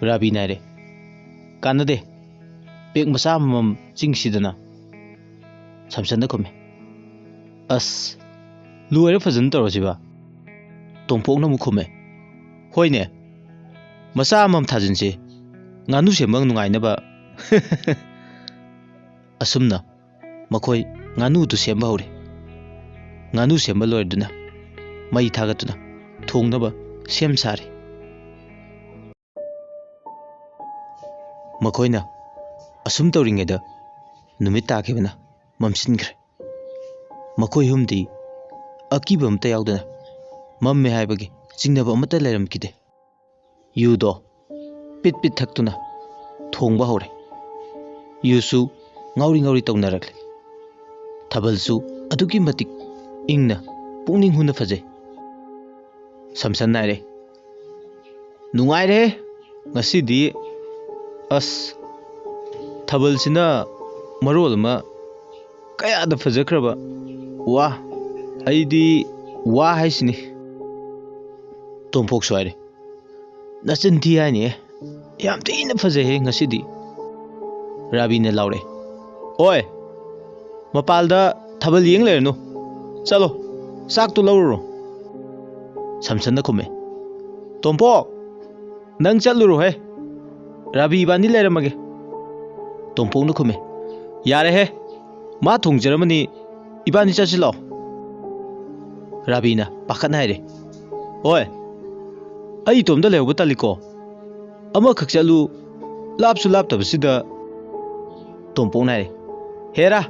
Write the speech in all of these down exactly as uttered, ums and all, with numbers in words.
ꯔꯥꯕꯤꯅ ꯍꯥꯏꯔꯦ꯫ "ꯀꯥꯟꯅꯗꯦ, ꯄꯦꯛ ꯃꯆꯥ ꯑꯃꯃꯝ ꯆꯤꯡꯁꯤꯗꯅ꯫" ꯁꯝꯁꯟꯅ ꯈꯨꯝꯃꯦ꯫ "ꯑꯁ, ꯂꯣꯏꯔꯦ ꯐꯖꯅ ꯇꯧꯔꯁꯤꯕ꯫" ꯇꯣꯝꯄꯣꯛꯅ ꯑꯃꯨꯛ ꯈꯨꯝꯃꯦ꯫ "ꯍꯣꯏꯅꯦ, ꯃꯆꯥ ꯑꯃꯃꯝ ꯊꯥꯖꯤꯟꯁꯤ, ꯉꯥꯅꯨ ꯁꯦꯝꯕ ꯅꯨꯡꯉꯥꯏꯅꯕ꯫" ꯑꯁꯨꯝꯅ ꯃꯈꯣꯏ ꯉꯥꯅꯨꯗꯨ ꯁꯦꯝꯕ ꯍꯧꯔꯦ꯫ ꯉꯥꯅꯨ ꯁꯦꯝꯕ ꯂꯣꯏꯔꯗꯨꯅ ꯃꯩ ꯊꯥꯒꯠꯇꯨꯅ ꯊꯣꯡꯅꯕ ꯁꯦꯝ ꯁꯥꯔꯦ꯫ ꯃꯈꯣꯏꯅ ꯑꯁꯨꯝ ꯇꯧꯔꯤꯉꯩꯗ ꯅꯨꯃꯤꯠ ꯇꯥꯈꯤꯕꯅ ꯃꯝꯁꯤꯟꯈ꯭ꯔꯦ꯫ ꯃꯈꯣꯏ ꯑꯍꯨꯝꯗꯤ ꯑꯀꯤꯕ ꯑꯃꯠꯇ ꯌꯥꯎꯗꯅ ꯃꯝꯃꯦ ꯍꯥꯏꯕꯒꯤ ꯆꯤꯡꯅꯕ ꯑꯃꯠꯇ ꯂꯩꯔꯝꯈꯤꯗꯦ꯫ ꯌꯨꯗꯣ ꯄꯤꯠ ꯄꯤꯠ ꯊꯛꯇꯨꯅ ꯊꯣꯡꯕ ꯍꯧꯔꯦ꯫ ꯌꯨꯁꯨ ꯉꯥꯎꯔꯤ ꯉꯥꯎꯔꯤ ꯇꯧꯅꯔꯛꯂꯦ꯫ ꯊꯥꯕꯜꯁꯨ ꯑꯗꯨꯛꯀꯤ ꯃꯇꯤꯛ ꯏꯪꯅ ꯄꯨꯛꯅꯤꯡ ꯍꯨꯅ ꯐꯖꯩ꯫ ꯁꯝꯁꯟ ꯍꯥꯏꯔꯦ, "ꯅꯨꯡꯉꯥꯏꯔꯦꯍꯦ ꯉꯁꯤꯗꯤ꯫ ꯑꯁ, ꯊꯥꯕꯜꯁꯤꯅ ꯃꯔꯣꯜ ꯑꯃ ꯀꯌꯥꯗ ꯐꯖꯈ꯭ꯔꯕ꯫ ꯋꯥ, ꯑꯩꯗꯤ ꯋꯥ ꯍꯥꯏꯁꯤꯅꯤ꯫" ꯇꯣꯝꯄꯣꯛꯁꯨ ꯍꯥꯏꯔꯦ, "ꯅꯆꯤꯟ ꯊꯤ ꯍꯥꯏꯅꯤꯍꯦ, ꯌꯥꯝ ꯊꯤꯅ ꯐꯖꯩꯍꯦ ꯉꯁꯤꯗꯤ꯫" ꯔꯥꯕꯤꯅ ꯂꯥꯎꯔꯦ, "ꯑꯣꯏ, ꯃꯄꯥꯜꯗ ꯊꯥꯕꯜ ꯌꯦꯡ ꯂꯩꯔꯅꯨ, ꯆꯠꯂꯣ, ꯆꯥꯛꯇꯨ ꯂꯧꯔꯨꯔꯣ꯫" ꯁꯝꯁꯟꯅ ꯈꯨꯝꯃꯦ, "ꯇꯣꯝꯄꯣꯛ, ꯅꯪ ꯆꯠꯂꯨꯔꯣꯍꯦ, ꯔꯥꯕꯤ ꯏꯕꯥꯅꯤ ꯂꯩꯔꯝꯃꯒꯦ꯫" ꯇꯣꯝꯄꯣꯛꯅ ꯈꯨꯝꯃꯦ, "ꯌꯥꯔꯦꯍꯦ, ꯃꯥ ꯊꯣꯡꯖꯔꯝꯃꯅꯤ, ꯏꯕꯥꯅꯤ ꯆꯠꯁꯤ ꯂꯥꯛꯑꯣ꯫" ꯔꯥꯕꯤꯅ ꯄꯥꯈꯠꯅ ꯍꯥꯏꯔꯦ, "ꯍꯣꯏ, ꯑꯩ ꯏꯇꯣꯝꯗ ꯂꯩꯍꯧꯕ ꯇꯜꯂꯤꯀꯣ, ꯑꯃꯈꯛ ꯆꯠꯂꯨ, ꯂꯥꯞꯁꯨ ꯂꯥꯞꯇꯕꯁꯤꯗ꯫" ꯇꯣꯝꯄꯣꯛꯅ ꯍꯥꯏꯔꯦ, "ꯍꯦꯔꯥ,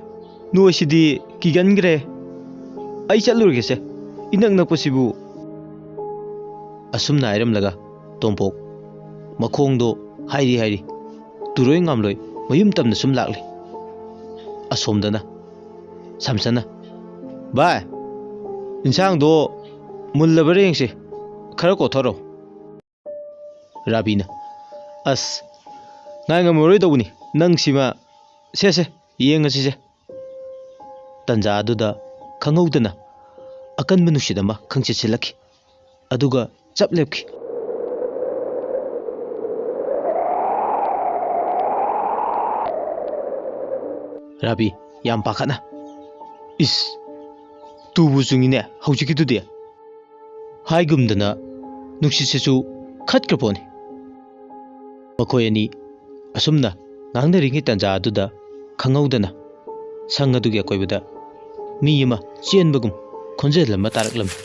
ꯅꯣꯏꯁꯤꯗꯤ ꯀꯤꯒꯟꯈ꯭ꯔꯦ, ꯑꯩ ꯆꯠꯂꯨꯔꯒꯦꯁꯦ, ꯏꯅꯛ ꯅꯛꯄꯁꯤꯕꯨ꯫" ꯑꯁꯨꯝꯅ ꯍꯥꯏꯔꯝꯂꯒ ꯇꯣꯝꯄꯣꯛ ꯃꯈꯣꯡꯗꯣ ꯍꯥꯏꯔꯤ ꯍꯥꯏꯔꯤ ꯇꯨꯔꯣꯏ ꯉꯥꯝꯂꯣꯏ ꯃꯌꯨꯝ ꯇꯝꯅ ꯁꯨꯝ ꯂꯥꯛꯂꯤ꯫ ꯑꯁꯣꯝꯗꯅ ꯁꯝꯁꯟꯅ, "ꯚꯥꯏ, ꯏꯟꯁꯥꯡꯗꯣ ꯃꯨꯜꯂꯕ꯭ꯔꯥ ꯌꯦꯡꯁꯤ, ꯈꯔ ꯀꯣꯊꯔꯣ꯫" ꯔꯥꯕꯤꯅ, "ꯑꯁ, ꯉꯥꯏ ꯉꯝꯃꯔꯣꯏꯗꯧꯕꯅꯤ ꯅꯪꯁꯤꯃ, ꯁꯦ ꯁꯦ, ꯌꯦꯡꯉꯁꯤꯁꯦ꯫" ꯇꯟꯖꯥ ꯑꯗꯨꯗ ꯈꯪꯍꯧꯗꯅ ꯑꯀꯟꯕ ꯅꯨꯡꯁꯤꯠ ꯑꯃ ꯈꯪꯁꯤꯠ ꯁꯤꯠꯂꯛꯈꯤ꯫ ꯑꯗꯨꯒ ꯆꯞ ꯂꯦꯞꯈꯤ꯫ ꯔꯥꯕꯤ, ꯌꯥꯝ ꯄꯥꯈꯠꯅ, "ꯏꯁ, ꯇꯨꯕꯨ ꯆꯨꯡꯉꯤꯅꯦ ꯍꯧꯖꯤꯛꯀꯤꯗꯨꯗꯤ!" ꯍꯥꯏꯒꯨꯝꯗꯅ ꯅꯨꯡꯁꯤꯠꯁꯤꯁꯨ ꯈꯠꯈ꯭ꯔ ꯄꯣꯠꯅꯤ꯫ ꯃꯈꯣꯏ ꯑꯅꯤ ꯑꯁꯨꯝꯅ ꯉꯥꯡꯅꯔꯤꯉꯩ ꯇꯥꯟꯖꯥ ꯑꯗꯨꯗ ꯈꯪꯍꯧꯗꯅ ꯁꯪ ꯑꯗꯨꯒꯤ ꯑꯀꯣꯏꯕꯗ ꯃꯤ ꯑꯃ ꯆꯦꯟꯕꯒꯨꯝ ꯈꯣꯟꯖꯦꯜ ꯑꯃ ꯇꯥꯔꯛꯂꯝꯃꯤ꯫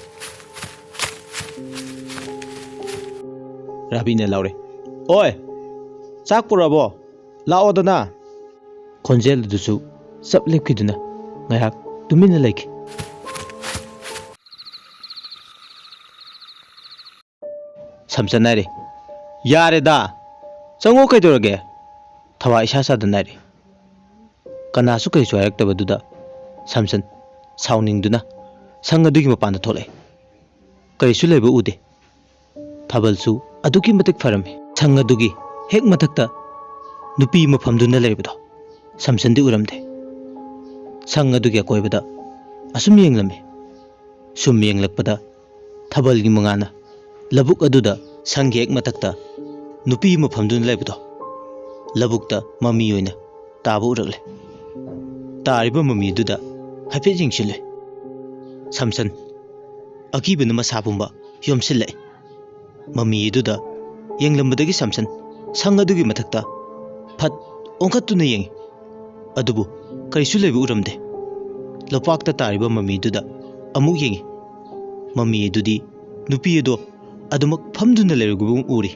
ꯔꯥꯕꯤꯅ ꯂꯥꯎꯔꯦ, "ꯑꯣꯏ, ꯆꯥꯛ ꯄꯨꯔꯛꯑꯕꯣ? ꯂꯥꯛꯑꯣꯗꯅ!" ꯈꯣꯟꯖꯦꯜ ꯑꯗꯨꯁꯨ ꯆꯞ ꯂꯦꯞꯈꯤꯗꯨꯅ ꯉꯥꯏꯍꯥꯛ ꯇꯨꯃꯤꯟꯅ ꯂꯩꯈꯤ꯫ ꯁꯝꯆꯟ ꯍꯥꯏꯔꯦ, "ꯌꯥꯔꯦꯗ, ꯆꯪꯉꯣ, ꯀꯩꯗꯧꯔꯒꯦ?" ꯊꯋꯥ ꯏꯁꯥ ꯁꯥꯗꯅ ꯍꯥꯏꯔꯦ꯫ ꯀꯅꯥꯁꯨ ꯀꯔꯤꯁꯨ ꯍꯥꯏꯔꯛꯇꯕꯗꯨꯗ ꯁꯝꯆꯟ ꯁꯥꯎꯅꯤꯡꯗꯨꯅ ꯁꯪ ꯑꯗꯨꯒꯤ ꯃꯄꯥꯟꯗ ꯊꯣꯛꯂꯛꯑꯦ꯫ ꯀꯔꯤꯁꯨ ꯂꯩꯕ ꯎꯗꯦ꯫ ꯊꯥꯕꯜꯁꯨ ꯑꯗꯨꯛꯀꯤ ꯃꯇꯤꯛ ꯐꯔꯝꯃꯤ꯫ ꯁꯪ ꯑꯗꯨꯒꯤ ꯍꯦꯛ ꯃꯊꯛꯇ ꯅꯨꯄꯤ ꯑꯃ ꯐꯝꯗꯨꯅ ꯂꯩꯔꯤꯕꯗꯣ ꯁꯝꯆꯟꯗꯤ ꯎꯔꯝꯗꯦ꯫ ꯁꯪ ꯑꯗꯨꯒꯤ ꯑꯀꯣꯏꯕꯗ ꯑꯁꯨꯝ ꯌꯦꯡꯂꯝꯃꯤ꯫ ꯁꯨꯝ ꯌꯦꯡꯂꯛꯄꯗ ꯊꯥꯕꯜꯒꯤ ꯃꯉꯥꯜꯅ ꯂꯧꯕꯨꯛ ꯑꯗꯨꯗ, ꯁꯪꯒꯤ ꯍꯦꯛ ꯃꯊꯛꯇ ꯅꯨꯄꯤ ꯑꯃ ꯐꯝꯗꯨꯅ ꯂꯩꯕꯗꯣ ꯂꯧꯕꯨꯛꯇ ꯃꯃꯤ ꯑꯣꯏꯅ ꯇꯥꯕ ꯎꯔꯛꯂꯦ꯫ ꯇꯥꯔꯤꯕ ꯃꯃꯤꯗꯨꯗ ꯍꯥꯏꯐꯦꯠ ꯌꯦꯡꯁꯤꯜꯂꯦ꯫ ꯁꯝꯆꯟ ꯑꯀꯤꯕꯅ ꯃꯁꯥ ꯄꯨꯝꯕ ꯌꯣꯝꯁꯤꯜꯂꯛꯏ꯫ ꯃꯃꯤꯗꯨꯗ ꯌꯦꯡꯂꯝꯕꯗꯒꯤ ꯁꯝꯆꯟ ꯁꯪ ꯑꯗꯨꯒꯤ ꯃꯊꯛꯇ ꯐꯠ ꯑꯣꯟꯈꯠꯇꯨꯅ ꯌꯦꯡꯉꯤ꯫ ꯑꯗꯨꯕꯨ ꯀꯔꯤꯁꯨ ꯂꯩꯕ ꯎꯔꯝꯗꯦ꯫ ꯂꯣꯛꯄꯥꯛꯇ ꯇꯥꯔꯤꯕ ꯃꯃꯤꯗꯨꯗ ꯑꯃꯨꯛ ꯌꯦꯡꯉꯤ꯫ ꯃꯃꯤ ꯑꯗꯨꯗꯤ ꯅꯨꯄꯤ ꯑꯗꯣ ꯑꯗꯨꯃꯛ ꯐꯝꯗꯨꯅ ꯂꯩꯔꯤꯕꯒꯨꯝ ꯎꯔꯤ꯫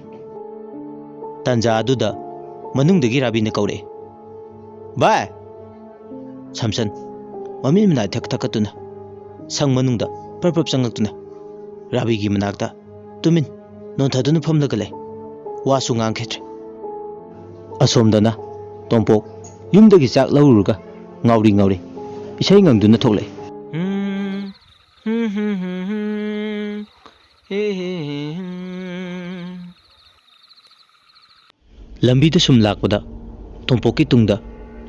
ꯇꯥꯟꯖꯥ ꯑꯗꯨꯗ ꯃꯅꯨꯡꯗꯒꯤ ꯔꯥꯕꯤꯅ ꯀꯧꯔꯛꯑꯦ, "ꯚꯥꯏ!" ꯁꯝꯆꯟ ꯃꯃꯤꯠ ꯃꯅꯥꯏ ꯊꯛ ꯊꯛꯀꯠꯇꯨꯅ ꯁꯪ ꯃꯅꯨꯡꯗ ꯄ꯭ꯔꯞ ꯄ꯭ꯔꯞ ꯆꯪꯂꯛꯇꯨꯅ ꯔꯥꯕꯤꯒꯤ ꯃꯅꯥꯛꯇ ꯇꯨꯃꯤꯟ ꯅꯣꯟꯊꯗꯨꯅ ꯐꯝꯂꯒ ꯂꯩ꯫ ꯋꯥꯁꯨ ꯉꯥꯡꯈꯤꯗ꯭ꯔꯦ꯫ ꯑꯁꯣꯝꯗꯅ ꯇꯣꯝꯄꯣꯛ ꯌꯨꯝꯗꯒꯤ ꯆꯥꯛ ꯂꯧꯔꯨꯔꯒ ꯉꯥꯎꯔꯤ ꯉꯥꯎꯔꯤ ꯏꯁꯩ ꯉꯪꯗꯨꯅ ꯊꯣꯛꯂꯛꯏ꯫ ꯂꯝꯕꯤꯗ ꯁꯨꯝ ꯂꯥꯛꯄꯗ ꯇꯣꯝꯄꯣꯛꯀꯤ ꯇꯨꯡꯗ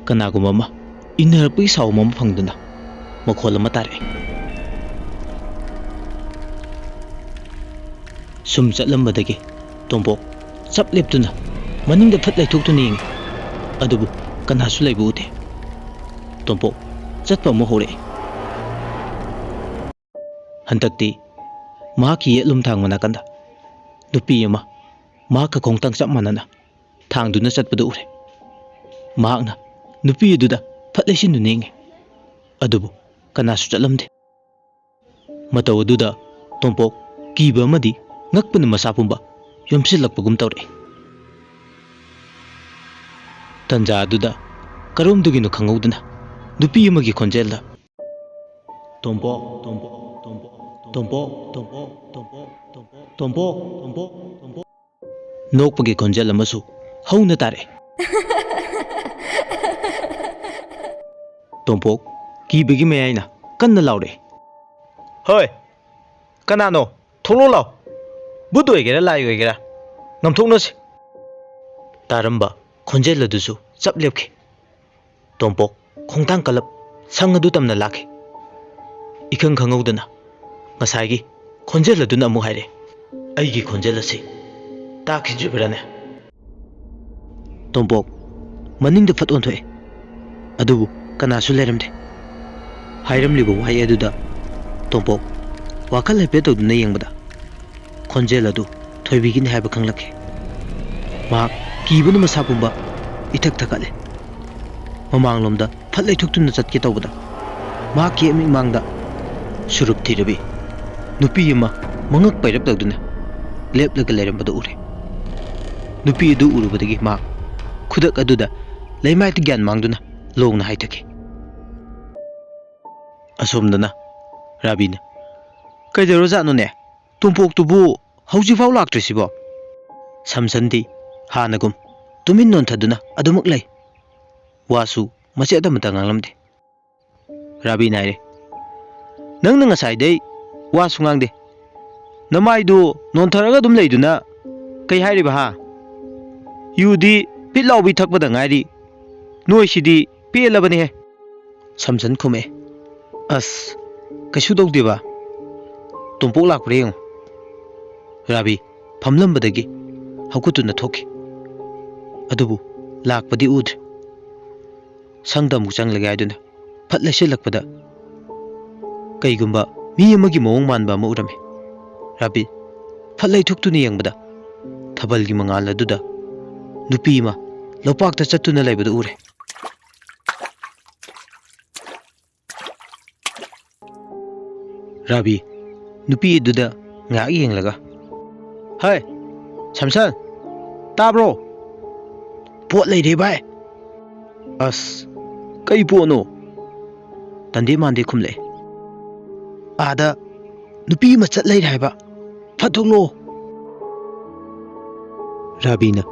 ꯀꯅꯥꯒꯨꯝꯕ ꯑꯃ ꯏꯟꯅꯔꯛꯄꯒꯤ ꯁꯥꯎ ꯑꯃ ꯐꯪꯗꯨꯅ ꯃꯈꯣꯜ ꯑꯃ ꯇꯥꯔꯛꯏ꯫ ꯁꯨꯝ ꯆꯠꯂꯝꯕꯗꯒꯤ ꯇꯣꯝꯄꯣꯛ ꯆꯞ ꯂꯦꯞꯇꯨꯅ ꯃꯅꯤꯡꯗ ꯐꯠ ꯂꯩꯊꯣꯛꯇꯨꯅ ꯌꯦꯡꯉꯤ꯫ ꯑꯗꯨꯕꯨ ꯀꯅꯥꯁꯨ ꯂꯩꯕ ꯎꯗꯦ꯫ ꯇꯣꯝꯄꯣꯛ ꯆꯠꯄ ꯑꯃꯨꯛ ꯍꯧꯔꯛꯏ꯫ ꯍꯟꯗꯛꯇꯤ ꯃꯍꯥꯛꯀꯤ ꯌꯦꯠꯂꯨꯝ ꯊꯥꯡ ꯃꯅꯥꯀꯟꯗ ꯅꯨꯄꯤ ꯑꯃ ꯃꯍꯥꯛꯀ ꯈꯣꯡꯊꯥꯡ ꯆꯞ ꯃꯥꯟꯅꯅ ꯊꯥꯡꯗꯨꯅ ꯆꯠꯄꯗꯨ ꯎꯔꯦ꯫ ꯃꯍꯥꯛꯅ ꯅꯨꯄꯤ ꯑꯗꯨꯗ ꯐꯠ ꯂꯩꯁꯤꯟꯗꯨꯅ ꯌꯦꯡꯉꯤ꯫ ꯑꯗꯨꯕꯨ ꯀꯅꯥꯁꯨ ꯆꯠꯂꯝꯗꯦ꯫ ꯃꯇꯧ ꯑꯗꯨꯗ ꯇꯣꯝꯄꯣꯛ ꯀꯤꯕ ꯑꯃꯗꯤ ꯉꯛꯄꯅ ꯃꯁꯥ ꯄꯨꯝꯕ ꯌꯣꯝꯁꯤꯜꯂꯛꯄꯒꯨꯝ ꯇꯧꯔꯛꯏ꯫ ꯇꯟꯖꯥ ꯑꯗꯨꯗ ꯀꯔꯣꯝꯗꯒꯤꯅꯣ ꯈꯪꯍꯧꯗꯅ ꯅꯨꯄꯤ ꯑꯃꯒꯤ ꯈꯣꯟꯖꯦꯜꯗ, "ꯇꯣꯝꯄꯣꯛ, ꯇꯣꯝꯄꯣꯛ, ꯇꯣꯝꯄꯣꯛ, ꯇꯣꯝꯄꯣꯛ, ꯇꯣꯝꯄꯣꯛ, ꯇꯣꯝꯄꯣꯛ, ꯇꯣꯝꯄꯣꯛ, ꯇꯣꯝꯄꯣꯛ, ꯇꯣꯝꯄꯣꯛ," ꯅꯣꯛꯄꯒꯤ ꯈꯣꯟꯖꯦꯜ ꯑꯃꯁꯨ ꯍꯧꯅ ꯇꯥꯔꯛꯏ꯫ ꯇꯣꯝꯄꯣꯛ ꯀꯤꯕꯒꯤ ꯃꯌꯥꯏꯅ ꯀꯟꯅ ꯂꯥꯎꯔꯛꯏ, "ꯍꯣꯏ, ꯀꯅꯥꯅꯣ? ꯊꯣꯛꯂꯛꯑꯣ ꯂꯥꯎ꯫ ꯚꯨꯠ ꯑꯣꯏꯒꯦꯔꯥ ꯂꯥꯏ ꯑꯣꯏꯒꯦꯔꯥ, ꯉꯝꯊꯣꯛꯅꯁꯤ꯫" ꯇꯥꯔꯝꯕ ꯈꯣꯟꯖꯦꯜ ꯑꯗꯨꯁꯨ ꯆꯞ ꯂꯦꯞꯈꯤ꯫ ꯇꯣꯝꯄꯣꯛ ꯈꯣꯡꯊꯥꯡ ꯀꯜꯂꯞ ꯁꯪ ꯑꯗꯨ ꯇꯝꯅ ꯂꯥꯛꯈꯤ꯫ ꯏꯈꯪ ꯈꯪꯍꯧꯗꯅ ꯉꯁꯥꯏꯒꯤ ꯈꯣꯟꯖꯦꯜ ꯑꯗꯨꯅ ꯑꯃꯨꯛ ꯍꯥꯏꯔꯦ, "ꯑꯩꯒꯤ ꯈꯣꯟꯖꯦꯜ ꯑꯁꯤ ꯇꯥꯈꯤꯗ꯭ꯔꯤꯕꯔꯥꯅꯦ?" ꯇꯣꯝꯄꯣꯛ ꯃꯅꯤꯡꯗ ꯐꯠ ꯑꯣꯟꯊꯣꯛꯑꯦ꯫ ꯑꯗꯨꯕꯨ ꯀꯅꯥꯁꯨ ꯂꯩꯔꯝꯗꯦ꯫ ꯍꯥꯏꯔꯝꯂꯤꯕ ꯋꯥꯍꯩ ꯑꯗꯨꯗ ꯇꯣꯝꯄꯣꯛ ꯋꯥꯈꯜ ꯍꯥꯏꯐꯦꯠ ꯇꯧꯗꯨꯅ ꯌꯦꯡꯕꯗ ꯈꯣꯟꯖꯦꯜ ꯑꯗꯨ ꯊꯣꯏꯕꯤꯒꯤꯅꯤ ꯍꯥꯏꯕ ꯈꯪꯂꯛꯈꯤ꯫ ꯃꯍꯥꯛ ꯀꯤꯕꯅ ꯃꯁꯥ ꯄꯨꯝꯕ ꯏꯊꯛ ꯊꯛꯀꯠꯂꯦ꯫ ꯃꯃꯥꯡꯂꯣꯝꯗ ꯐꯠ ꯂꯩꯊꯣꯛꯇꯨꯅ ꯆꯠꯀꯦ ꯇꯧꯕꯗ ꯃꯍꯥꯛꯀꯤ ꯃꯤꯠꯃꯥꯡꯗ ꯁꯨꯔꯨꯞ ꯊꯤꯔꯕꯤ ꯅꯨꯄꯤ ꯑꯃ ꯃꯉꯛ ꯄꯩꯔꯞ ꯇꯧꯗꯨꯅ ꯂꯦꯞꯂꯒ ꯂꯩꯔꯝꯕꯗꯨ ꯎꯔꯦ꯫ ꯅꯨꯄꯤ ꯑꯗꯨ ꯎꯔꯨꯕꯗꯒꯤ ꯃꯍꯥꯛ ꯈꯨꯗꯛ ꯑꯗꯨꯗ ꯂꯩꯃꯥꯏꯗ ꯒ꯭ꯌꯥꯟ ꯃꯥꯡꯗꯨꯅ ꯂꯣꯡꯅ ꯍꯥꯏꯊꯈꯤ꯫ ꯑꯁꯣꯝꯗꯅ ꯔꯥꯕꯤꯅ, "ꯀꯩꯗꯧꯔꯖꯥꯠꯅꯣꯅꯦ? ꯇꯣꯝꯄꯣꯛꯇꯨꯕꯨ ꯍꯧꯖꯤꯛꯐꯥꯎ ꯂꯥꯛꯇ꯭ꯔꯤꯁꯤꯕꯣ?" ꯁꯝꯁꯟꯗꯤ ꯍꯥꯟꯅꯒꯨꯝ ꯇꯨꯃꯤꯟ ꯅꯣꯟꯊꯗꯨꯅ ꯑꯗꯨꯃꯛ ꯂꯩ꯫ ꯋꯥꯁꯨ ꯃꯆꯦꯠ ꯑꯃꯠꯇ ꯉꯥꯡꯂꯝꯗꯦ꯫ ꯔꯥꯕꯤꯅ ꯍꯥꯏꯔꯦ, "ꯅꯪꯅ ꯉꯁꯥꯏꯗꯩ ꯋꯥꯁꯨ ꯉꯥꯡꯗꯦ꯫ ꯅꯃꯥꯏꯗꯨ ꯅꯣꯟꯊꯔꯒ ꯑꯗꯨꯝ ꯂꯩꯗꯨꯅ ꯀꯩ ꯍꯥꯏꯔꯤꯕ, ꯍꯥ? ꯌꯨꯗꯤ ꯄꯤꯠ ꯂꯥꯎꯕꯤ ꯊꯛꯄꯗ ꯉꯥꯏꯔꯤ꯫ ꯅꯣꯏꯁꯤꯗꯤ ꯄꯦꯜꯂꯕꯅꯤꯍꯦ꯫" ꯁꯝꯁꯟ ꯈꯨꯝꯃꯛꯑꯦ, "ꯑꯁ, ꯀꯩꯁꯨ ꯇꯧꯗꯦꯕ꯫ ꯇꯣꯝꯄꯣꯛ ꯂꯥꯛꯄ꯭ꯔꯥ ꯌꯦꯡꯉꯨ꯫" ꯔꯥꯕꯤ ꯐꯝꯂꯝꯕꯗꯒꯤ ꯍꯧꯒꯠꯇꯨꯅ ꯊꯣꯛꯈꯤ꯫ ꯑꯗꯨꯕꯨ ꯂꯥꯛꯄꯗꯤ ꯎꯗ꯭ꯔꯦ꯫ ꯁꯪꯗ ꯑꯃꯨꯛ ꯆꯪꯂꯒꯦ ꯍꯥꯏꯗꯨꯅ ꯐꯠ ꯂꯩꯁꯤꯜꯂꯛꯄꯗ ꯀꯩꯒꯨꯝꯕ ꯃꯤ ꯑꯃꯒꯤ ꯃꯑꯣꯡ ꯃꯥꯟꯕ ꯑꯃ ꯎꯔꯝꯃꯤ꯫ ꯔꯥꯕꯤ ꯐꯠ ꯂꯩꯊꯣꯛꯇꯨꯅ ꯌꯦꯡꯕꯗ ꯊꯥꯕꯜꯒꯤ ꯃꯉꯥꯜ ꯑꯗꯨꯗ ꯅꯨꯄꯤ ꯑꯃ ꯂꯣꯛꯄꯥꯛꯇ ꯆꯠꯇꯨꯅ ꯂꯩꯕꯗꯨ ꯎꯔꯦ꯫ ꯔꯥꯕꯤ ꯅꯨꯄꯤ ꯑꯗꯨꯗ ꯉꯥꯏꯍꯥꯛ ꯌꯦꯡꯂꯒ, "ꯍꯥꯏ, ꯁꯝꯁꯟ, ꯇꯥꯕ꯭ꯔꯣ? ꯄꯣꯠ ꯂꯩꯔꯦ ꯚꯥꯏ!" "ꯑꯁ, ꯀꯩ ꯄꯣꯠꯅꯣ?" ꯇꯟꯗꯦ ꯃꯥꯟꯗꯦ ꯈꯨꯝꯂꯛꯑꯦ꯫ "ꯑꯥꯗ ꯅꯨꯄꯤ ꯑꯃ ꯆꯠ ꯂꯩꯔꯦ ꯍꯥꯏꯕ, ꯐꯠ ꯊꯣꯛꯂꯛꯑꯣ!" ꯔꯥꯕꯤꯅ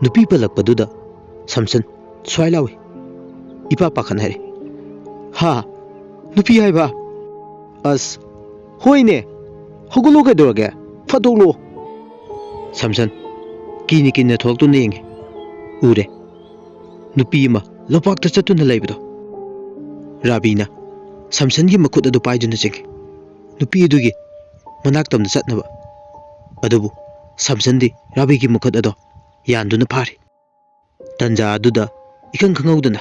ꯅꯨꯄꯤ ꯄꯜꯂꯛꯄꯗꯨꯗ ꯁꯝꯁꯟ ꯁ꯭ꯋꯥꯏ ꯂꯥꯎꯏ꯫ ꯏꯄꯥ ꯄꯥꯈꯠꯅ ꯍꯥꯏꯔꯦ, "ꯍꯥ? ꯅꯨꯄꯤ ꯍꯥꯏꯕ? ꯑꯁ, ꯍꯣꯏꯅꯦ, ꯍꯧꯒꯠꯂꯣ, ꯀꯩꯗꯧꯔꯒꯦ? ꯐꯠ ꯊꯣꯛꯂꯛꯑꯣ!" ꯁꯝꯁꯟ ꯀꯤꯅ ꯀꯤꯅ ꯊꯣꯛꯂꯛꯇꯨꯅ ꯌꯦꯡꯉꯦ꯫ ꯎꯔꯦ, ꯅꯨꯄꯤ ꯑꯃ ꯂꯣꯛꯄꯥꯛꯇ ꯆꯠꯇꯨꯅ ꯂꯩꯕꯗꯣ꯫ ꯔꯥꯕꯤꯅ ꯁꯝꯁꯟꯒꯤ ꯃꯈꯨꯠ ꯑꯗꯨ ꯄꯥꯏꯗꯨꯅ ꯆꯤꯡꯏ, ꯅꯨꯄꯤ ꯑꯗꯨꯒꯤ ꯃꯅꯥꯛ ꯇꯝꯅ ꯆꯠꯅꯕ꯫ ꯑꯗꯨꯕꯨ ꯁꯝꯁꯟꯗꯤ ꯔꯥꯕꯤꯒꯤ ꯃꯈꯨꯠ ꯑꯗꯣ ꯌꯥꯟꯗꯨꯅ ꯐꯥꯔꯤ꯫ ꯇꯟꯖꯥ ꯑꯗꯨꯗ ꯏꯈꯪ ꯈꯪꯍꯧꯗꯅ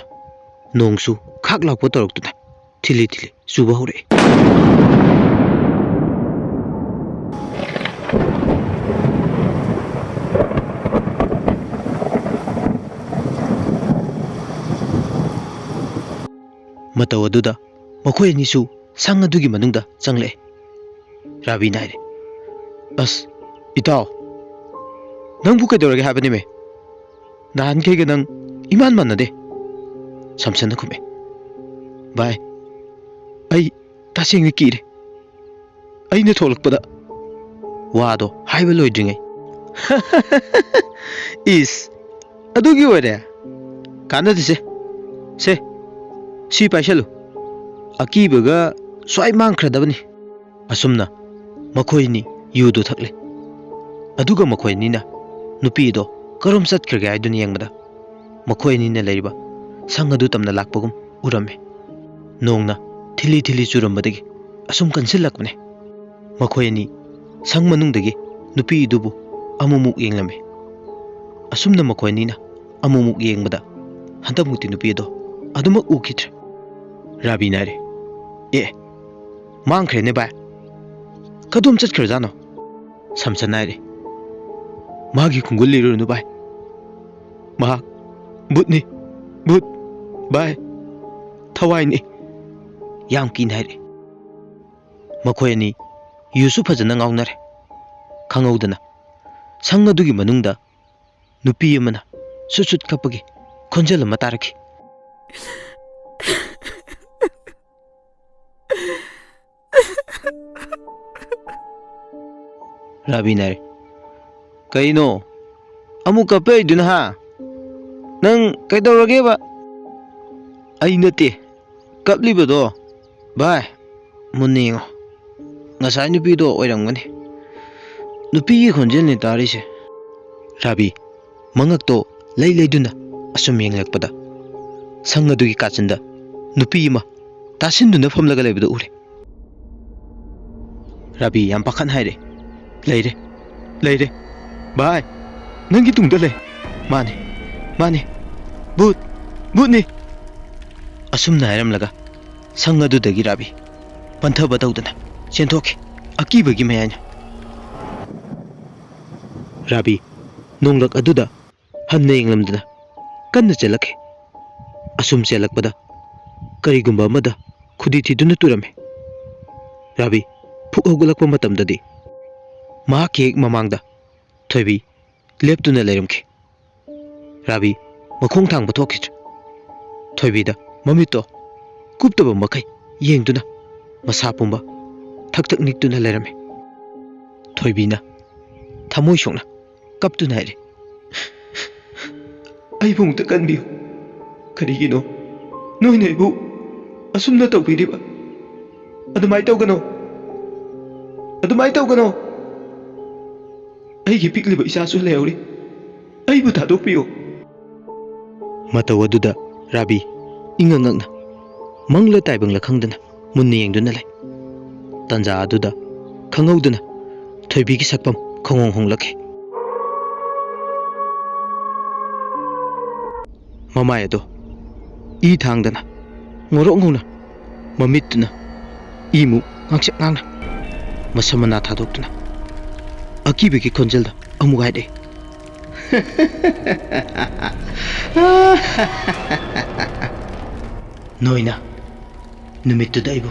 ꯅꯣꯡꯁꯨ ꯈꯥꯛ ꯂꯥꯎꯕ ꯇꯧꯔꯛꯇꯨꯅ ꯊꯤꯂꯤ ꯊꯤꯂꯤ ꯆꯨꯕ ꯍꯧꯔꯛꯏ꯫ ꯃꯇꯧ ꯑꯗꯨꯗ ꯃꯈꯣꯏ ꯑꯅꯤꯁꯨ ꯁꯪ ꯑꯗꯨꯒꯤ ꯃꯅꯨꯡꯗ ꯆꯪꯂꯛꯑꯦ꯫ ꯔꯥꯕꯤꯅ ꯍꯥꯏꯔꯦ, "ꯑꯁ, ꯏꯇꯥꯎ, ꯅꯪꯕꯨ ꯀꯩꯗꯧꯔꯒꯦ ꯍꯥꯏꯕꯅꯦꯃꯦ? ꯅꯍꯥꯟꯈꯩꯒ ꯅꯪ ꯏꯃꯥꯟ ꯃꯥꯟꯅꯗꯦ꯫" ꯁꯝꯁꯟꯅ ꯈꯨꯝꯃꯦ, "ꯚꯥꯏ, ꯑꯩ ꯇꯁꯦꯡꯅ ꯀꯤꯔꯦ꯫ ꯑꯩꯅ ꯊꯣꯛꯂꯛꯄꯗ ꯋꯥꯗꯣ ꯍꯥꯏꯕ ꯂꯣꯏꯗ꯭ꯔꯤꯉꯩ꯫" "ꯏꯁ, ꯑꯗꯨꯒꯤ ꯑꯣꯏꯔꯦ? ꯀꯥꯟꯅꯗꯦꯁꯦ꯫ ꯁꯦ, ꯁꯤ ꯄꯥꯏꯁꯜꯂꯨ꯫ ꯑꯀꯤꯕꯒ ꯁ꯭ꯋꯥꯏ ꯃꯥꯡꯈ꯭ꯔꯗꯕꯅꯤ꯫" ꯑꯁꯨꯝꯅ ꯃꯈꯣꯏ ꯑꯅꯤ ꯌꯨꯗꯨ ꯊꯛꯂꯦ꯫ ꯑꯗꯨꯒ ꯃꯈꯣꯏ ꯑꯅꯤꯅ ꯅꯨꯄꯤ ꯑꯗꯣ ꯀꯔꯣꯝ ꯆꯠꯈ꯭ꯔꯒꯦ ꯍꯥꯏꯗꯨꯅ ꯌꯦꯡꯕꯗ, ꯃꯈꯣꯏ ꯑꯅꯤꯅ ꯂꯩꯔꯤꯕ ꯁꯪ ꯑꯗꯨ ꯇꯝꯅ ꯂꯥꯛꯄꯒꯨꯝ ꯎꯔꯝꯃꯤ꯫ ꯅꯣꯡꯅ ꯊꯤꯂꯤ ꯊꯤꯂꯤ ꯆꯨꯔꯝꯕꯗꯒꯤ ꯑꯁꯨꯝ ꯀꯟꯁꯤꯜꯂꯛꯄꯅꯦ꯫ ꯃꯈꯣꯏ ꯑꯅꯤ ꯁꯪ ꯃꯅꯨꯡꯗꯒꯤ ꯅꯨꯄꯤ ꯑꯗꯨꯕꯨ ꯑꯃꯨꯛꯃꯨꯛ ꯌꯦꯡꯂꯝꯃꯤ꯫ ꯑꯁꯨꯝꯅ ꯃꯈꯣꯏ ꯑꯅꯤꯅ ꯑꯃꯨꯛꯃꯨꯛ ꯌꯦꯡꯕꯗ, ꯍꯟꯗꯛꯃꯨꯛꯇꯤ ꯅꯨꯄꯤ ꯑꯗꯣ ꯑꯗꯨꯃꯛ ꯎꯈꯤꯗ꯭ꯔꯦ꯫ ꯔꯥꯕꯤꯅ ꯍꯥꯏꯔꯦ, "ꯑꯦ, ꯃꯥꯡꯈ꯭ꯔꯦꯅꯦ ꯚꯥꯏ꯫ ꯀꯗꯣꯝ ꯆꯠꯈ꯭ꯔꯖꯥꯠꯅꯣ?" ꯁꯝꯁꯟꯅ ꯍꯥꯏꯔꯦ, "ꯃꯥꯒꯤ ꯈꯣꯡꯒꯨꯜ ꯂꯤꯔꯨꯔꯅꯨ ꯚꯥꯏ꯫ ꯃꯍꯥꯛ ꯚꯨꯠꯅꯤ, ꯚꯨꯠ, ꯚꯥꯏ, ꯊꯋꯥꯏꯅꯤ", ꯌꯥꯝ ꯀꯤꯅ ꯍꯥꯏꯔꯛꯏ꯫ ꯃꯈꯣꯏ ꯑꯅꯤ ꯌꯨꯁꯨ ꯐꯖꯅ ꯉꯥꯎꯅꯔꯦ꯫ ꯈꯪꯍꯧꯗꯅ ꯁꯪ ꯑꯗꯨꯒꯤ ꯃꯅꯨꯡꯗ ꯅꯨꯄꯤ ꯑꯃꯅ ꯁꯨꯠ ꯁꯨꯠ ꯀꯞꯄꯒꯤ ꯈꯣꯟꯖꯦꯜ ꯑꯃ ꯇꯥꯔꯛꯈꯤ꯫ ꯔꯥꯕꯤꯅ ꯍꯥꯏꯔꯦ, "ꯀꯩꯅꯣ? ꯑꯃꯨꯛ ꯀꯞꯄꯛꯏꯗꯨꯅ, ꯍꯥ? ꯅꯪ ꯀꯩꯗꯧꯔꯒꯦꯕ?" "ꯑꯩ ꯅꯠꯇꯦ ꯀꯞꯂꯤꯕꯗꯣ, ꯚꯥꯏ꯫ ꯃꯨꯟꯅ ꯌꯦꯡꯉꯣ꯫ ꯉꯁꯥꯏ ꯅꯨꯄꯤꯗꯣ ꯑꯣꯏꯔꯝꯒꯅꯤ꯫ ꯅꯨꯄꯤꯒꯤ ꯈꯣꯟꯖꯦꯜꯅꯤ ꯇꯥꯔꯤꯁꯦ꯫" ꯔꯥꯕꯤ ꯃꯉꯛꯇꯣ ꯂꯩ ꯂꯩꯗꯨꯅ ꯑꯁꯨꯝ ꯌꯦꯡꯂꯛꯄꯗ, ꯁꯪ ꯑꯗꯨꯒꯤ ꯀꯥꯆꯤꯟꯗ ꯅꯨꯄꯤ ꯑꯃ ꯇꯥꯁꯤꯟꯗꯨꯅ ꯐꯝꯂꯒ ꯂꯩꯕꯗꯨ ꯎꯔꯦ꯫ ꯔꯥꯕꯤ ꯌꯥꯝ ꯄꯥꯈꯠ ꯍꯥꯏꯔꯦ, "ꯂꯩꯔꯦ, ꯂꯩꯔꯦ꯫ ꯚꯥꯏ, ꯅꯪꯒꯤ ꯇꯨꯡꯗ ꯂꯩ꯫ ꯃꯥꯅꯦ, ꯃꯥꯅꯦ꯫ ꯚꯨꯠ, ꯚꯨꯠꯅꯤ꯫" ꯑꯁꯨꯝꯅ ꯍꯥꯏꯔꯝꯂꯒ ꯁꯪ ꯑꯗꯨꯗꯒꯤ ꯔꯥꯕꯤ ꯄꯟꯊꯕ ꯇꯧꯗꯅ ꯆꯦꯟꯊꯣꯛꯈꯤ꯫ ꯑꯀꯤꯕꯒꯤ ꯃꯌꯥꯏꯅ ꯔꯥꯕꯤ ꯅꯣꯡꯂꯛ ꯑꯗꯨꯗ ꯍꯟꯅ ꯌꯦꯡꯂꯝꯗꯅ ꯀꯟꯅ ꯆꯦꯜꯂꯛꯈꯤ꯫ ꯑꯁꯨꯝ ꯆꯦꯜꯂꯛꯄꯗ ꯀꯔꯤꯒꯨꯝꯕ ꯑꯃꯗ ꯈꯨꯗꯤ ꯊꯤꯗꯨꯅ ꯇꯨꯔꯝꯃꯤ꯫ ꯔꯥꯕꯤ ꯐꯨꯛ ꯍꯧꯒꯠꯂꯛꯄ ꯃꯇꯝꯗꯗꯤ ꯃꯍꯥꯛꯀꯤ ꯍꯦꯛ ꯃꯃꯥꯡꯗ ꯊꯣꯏꯕꯤ ꯂꯦꯞꯇꯨꯅ ꯂꯩꯔꯝꯈꯤ꯫ ꯔꯥꯕꯤ ꯃꯈꯣꯡ ꯊꯥꯡꯕ ꯊꯣꯛꯈꯤꯗ꯭ꯔꯦ꯫ ꯊꯣꯏꯕꯤꯗ ꯃꯃꯤꯠꯇꯣ ꯀꯨꯞꯇꯕ ꯃꯈꯩ ꯌꯦꯡꯗꯨꯅ ꯃꯁꯥ ꯄꯨꯝꯕ ꯊꯛ ꯊꯛ ꯅꯤꯛꯇꯨꯅ ꯂꯩꯔꯝꯃꯤ꯫ ꯊꯣꯏꯕꯤꯅ ꯊꯃꯣꯏ ꯁꯣꯛꯅ ꯀꯞꯇꯨꯅ ꯍꯥꯏꯔꯤ, "ꯑꯩꯕꯨ ꯑꯃꯨꯛꯇ ꯀꯟꯕꯤꯌꯨ꯫ ꯀꯔꯤꯒꯤꯅꯣ ꯅꯣꯏꯅ ꯑꯩꯕꯨ ꯑꯁꯨꯝꯅ ꯇꯧꯕꯤꯔꯤꯕ? ꯑꯗꯨꯃꯥꯏꯅ ꯇꯧꯒꯅꯣ, ꯑꯗꯨꯃꯥꯏꯅ ꯇꯧꯒꯅꯣ꯫ ꯑꯩꯒꯤ ꯄꯤꯛꯂꯤꯕ ꯏꯆꯥꯁꯨ ꯂꯩꯍꯧꯔꯤ꯫ ꯑꯩꯕꯨ ꯊꯥꯗꯣꯛꯄꯤꯌꯨ꯫" ꯃꯇꯧ ꯑꯗꯨꯗ ꯔꯥꯕꯤ ꯏꯉꯛ ꯉꯛꯅ ꯃꯪꯂ ꯇꯥꯏꯕꯪꯂ ꯈꯪꯗꯅ ꯃꯨꯟꯅ ꯌꯦꯡꯗꯨꯅ ꯂꯩ꯫ ꯇꯟꯖꯥ ꯑꯗꯨꯗ ꯈꯪꯍꯧꯗꯅ ꯊꯣꯏꯕꯤꯒꯤ ꯁꯛꯐꯝ ꯈꯪꯍꯣꯡ ꯍꯣꯡꯂꯛꯈꯤ꯫ ꯃꯃꯥꯏ ꯑꯗꯣ ꯏ ꯊꯥꯡꯗꯅ, ꯉꯧꯔꯣꯛ ꯉꯧꯅ ꯃꯃꯤꯠꯇꯨꯅ ꯏꯃꯨꯛ ꯉꯥꯡꯁꯛ ꯉꯥꯡꯅ, ꯃꯁꯝ ꯃꯅꯥ ꯊꯥꯗꯣꯛꯇꯨꯅ ꯑꯀꯤꯕꯒꯤ ꯈꯣꯟꯖꯦꯜꯗ ꯑꯃꯨꯛ ꯍꯥꯏꯔꯛꯏ꯫ "ꯅꯣꯏꯅ ꯅꯨꯃꯤꯠꯇꯨꯗ ꯑꯩꯕꯨ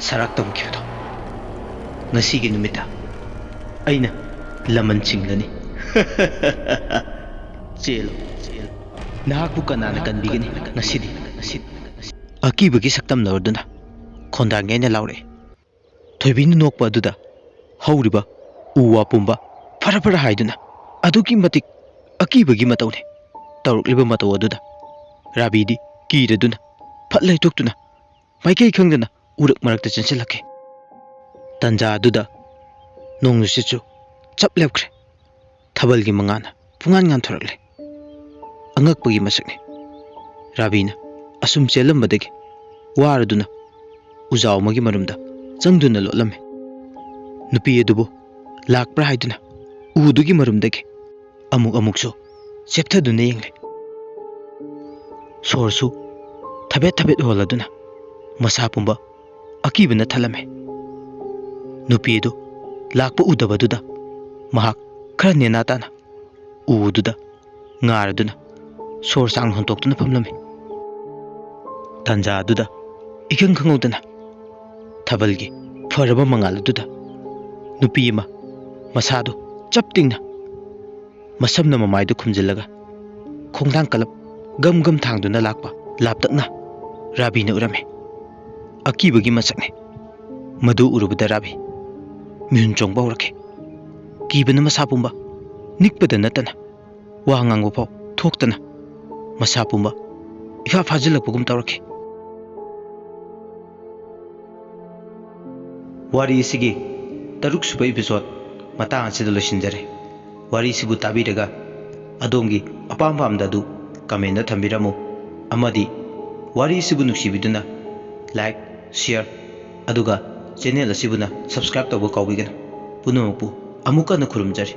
ꯁꯔꯥꯛ ꯇꯝꯈꯤꯕꯗꯣ, ꯉꯁꯤꯒꯤ ꯅꯨꯃꯤꯠꯇ ꯑꯩꯅ ꯂꯃꯟ ꯆꯤꯡꯂꯅꯤ꯫ ꯆꯦꯜꯂꯨ, ꯆꯦꯜꯂꯨ꯫ ꯅꯍꯥꯛꯄꯨ ꯀꯅꯥꯅ ꯀꯟꯕꯤꯒꯅꯤ ꯉꯁꯤꯗꯤ, ꯉꯁꯤꯗꯤ?" ꯑꯀꯤꯕꯒꯤ ꯁꯛꯇꯝ ꯂꯧꯔꯗꯨꯅ ꯈꯣꯟꯗꯥꯡ ꯌꯩꯅ ꯂꯥꯎꯔꯛꯏ꯫ ꯊꯣꯏꯕꯤꯅ ꯅꯣꯛꯄ ꯑꯗꯨꯗ ꯍꯧꯔꯤꯕ ꯎ ꯋꯥ ꯄꯨꯝꯕ ꯐꯔ ꯐꯔ ꯍꯥꯏꯗꯨꯅ ꯑꯗꯨꯛꯀꯤ ꯃꯇꯤꯛ ꯑꯀꯤꯕꯒꯤ ꯃꯇꯧꯅꯤ ꯇꯧꯔꯛꯂꯤꯕ ꯃꯇꯧ ꯑꯗꯨꯗ ꯔꯥꯕꯤꯗꯤ ꯀꯤꯔꯗꯨꯅ ꯐꯠ ꯂꯩꯊꯣꯛꯇꯨꯅ ꯃꯥꯏꯀꯩ ꯈꯪꯗꯅ ꯎꯔꯛ ꯃꯔꯛꯇ ꯆꯦꯟꯁꯤꯜꯂꯛꯈꯤ꯫ ꯇꯟꯖꯥ ꯑꯗꯨꯗ ꯅꯣꯡ ꯅꯨꯡꯁꯤꯠꯁꯨ ꯆꯞ ꯂꯦꯞꯈ꯭ꯔꯦ꯫ ꯊꯥꯕꯜꯒꯤ ꯃꯉꯥꯜꯅ ꯄꯨꯡꯉꯥꯟ ꯉꯥꯟꯊꯣꯔꯛꯂꯦ꯫ ꯑꯉꯛꯄꯒꯤ ꯃꯁꯛꯅꯤ꯫ ꯔꯥꯕꯤꯅ ꯑꯁꯨꯝ ꯆꯦꯜꯂꯝꯕꯗꯒꯤ ꯋꯥꯔꯗꯨꯅ ꯎꯖꯥꯎ ꯑꯃꯒꯤ ꯃꯔꯨꯝꯗ ꯆꯪꯗꯨꯅ ꯂꯣꯠꯂꯝꯃꯤ꯫ ꯅꯨꯄꯤ ꯑꯗꯨꯕꯨ ꯂꯥꯛꯄ꯭ꯔꯥ ꯍꯥꯏꯗꯨꯅ ꯎꯗꯨꯒꯤ ꯃꯔꯨꯝꯗꯒꯤ ꯑꯃꯨꯛ ꯑꯃꯨꯛꯁꯨ ꯆꯦꯞꯊꯗꯨꯅ ꯌꯦꯡꯂꯦ꯫ ꯁꯣꯔꯁꯨ ꯊꯕꯦꯠ ꯊꯕꯦꯠ ꯍꯣꯜꯂꯗꯨꯅ ꯃꯁꯥ ꯄꯨꯝꯕ ꯑꯀꯤꯕꯅ ꯊꯜꯂꯝꯃꯤ꯫ ꯅꯨꯄꯤ ꯑꯗꯨ ꯂꯥꯛꯄ ꯎꯗꯕꯗꯨꯗ ꯃꯍꯥꯛ ꯈꯔ ꯅꯦꯅꯥ ꯇꯥꯅ ꯎꯗꯨꯗ ꯉꯥꯔꯗꯨꯅ ꯁꯣꯔ ꯁꯥꯡꯅ ꯍꯣꯟꯇꯣꯛꯇꯨꯅ ꯐꯝꯂꯝꯃꯤ꯫ ꯇꯥꯟꯖꯥ ꯑꯗꯨꯗ ꯏꯈꯪ ꯈꯪꯍꯧꯗꯅ ꯊꯥꯕꯜꯒꯤ ꯐꯔꯕ ꯃꯉꯥꯜ ꯑꯗꯨꯗ ꯅꯨꯄꯤ ꯑꯃ ꯃꯁꯥꯗꯨ ꯆꯞ ꯇꯤꯡꯅ ꯃꯁꯝꯅ ꯃꯃꯥꯏꯗꯨ ꯈꯨꯝꯖꯤꯜꯂꯒ ꯈꯣꯡꯊꯥꯡ ꯀꯂꯞ ꯒꯝ ꯒꯝ ꯊꯥꯡꯗꯨꯅ ꯂꯥꯛꯄ ꯂꯥꯞꯇꯛꯅ ꯔꯥꯕꯤꯅ ꯎꯔꯝꯃꯤ꯫ ꯑꯀꯤꯕꯒꯤ ꯃꯁꯛꯅꯤ꯫ ꯃꯗꯨ ꯎꯔꯨꯕꯗ ꯔꯥꯕꯤ ꯃꯤꯍꯨꯟ ꯆꯣꯡꯕ ꯍꯧꯔꯛꯈꯤ꯫ ꯀꯤꯕꯅ ꯃꯁꯥ ꯄꯨꯝꯕ ꯅꯤꯛꯄꯗ ꯅꯠꯇꯅ ꯋꯥ ꯉꯥꯡꯕ ꯐꯥꯎ ꯊꯣꯛꯇꯅ ꯃꯁꯥ ꯄꯨꯝꯕ ꯏꯐꯥ ꯐꯥꯖꯤꯜꯂꯛꯄꯒꯨꯝ ꯇꯧꯔꯛꯈꯤ꯫ ꯋꯥꯔꯤ ꯑꯁꯤꯒꯤ ꯇꯔꯨꯛ ꯁꯨꯕ episode ꯃꯇꯥꯡ ꯑꯁꯤꯗ ꯂꯣꯏꯁꯤꯟꯖꯔꯦ꯫ ꯋꯥꯔꯤꯁꯤꯕꯨ ꯇꯥꯕꯤꯔꯒ ꯑꯗꯣꯝꯒꯤ ꯑꯄꯥꯝ ꯄꯥꯝꯗ ꯑꯗꯨ comment ꯊꯝꯕꯤꯔꯝꯃꯨ, ꯑꯃꯗꯤ ꯋꯥꯔꯤꯁꯤꯕꯨ ꯅꯨꯡꯁꯤꯕꯤꯗꯨꯅ like, share, ꯑꯗꯨꯒ channel ꯑꯁꯤꯕꯨꯅ subscribe ꯇꯧꯕ ꯀꯥꯎꯕꯤꯒꯅꯨ꯫ ꯄꯨꯝꯅꯃꯛꯄꯨ ꯑꯃꯨꯛ ꯍꯟꯅ ꯈꯨꯔꯨꯝꯖꯔꯤ꯫